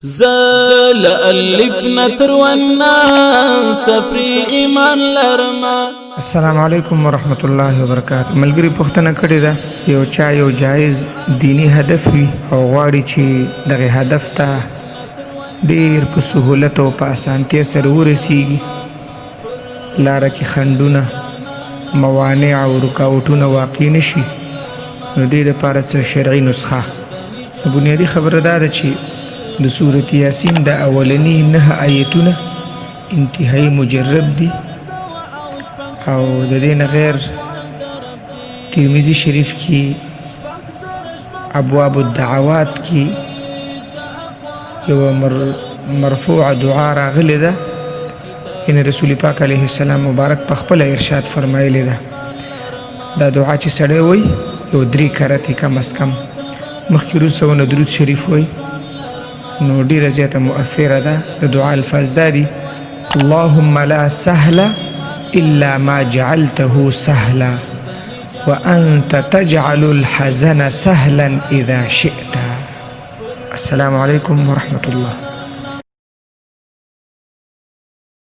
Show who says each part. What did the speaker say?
Speaker 1: زه له الف نه تر ونا سپری ایمان لرم.
Speaker 2: السلام علیکم ورحمت الله وبرکاته. ملګری پوښتنه کړې ده، یو چا یو جایز دینی هدف وي او غواړي چې دغه هدف ته ډیر په سهولت او په اسانتیا سره ورسیږي، لاره کې خنډونه، موانع او رکاوټونه واقع نشي، نو دې لپاره څه شرعي نسخه؟ بنیادي خبره دا ده چې د سورت یاسین د اولنی 9 آیتونه انتهایی مجرب دي، او د دې نه غیر ترمذی شریف کې ابواب الدعوات کې یو مرفوع دعا راغلې ده، ان رسول پاک علیه السلام مبارک په خپل ارشاد فرمایلی ده. دا دعا چې سړی وای یو 3 کرتې کم از کم مخکې وروسته ونه درود شریف وای، نو ډیره زیاته مؤثره ده. د دعا الفاظ دا دي: اللهم لا سهل إلا ما جعلته سهلا وأنت تجعل الحزن سهلا إذا شئت. السلام عليكم ورحمة الله.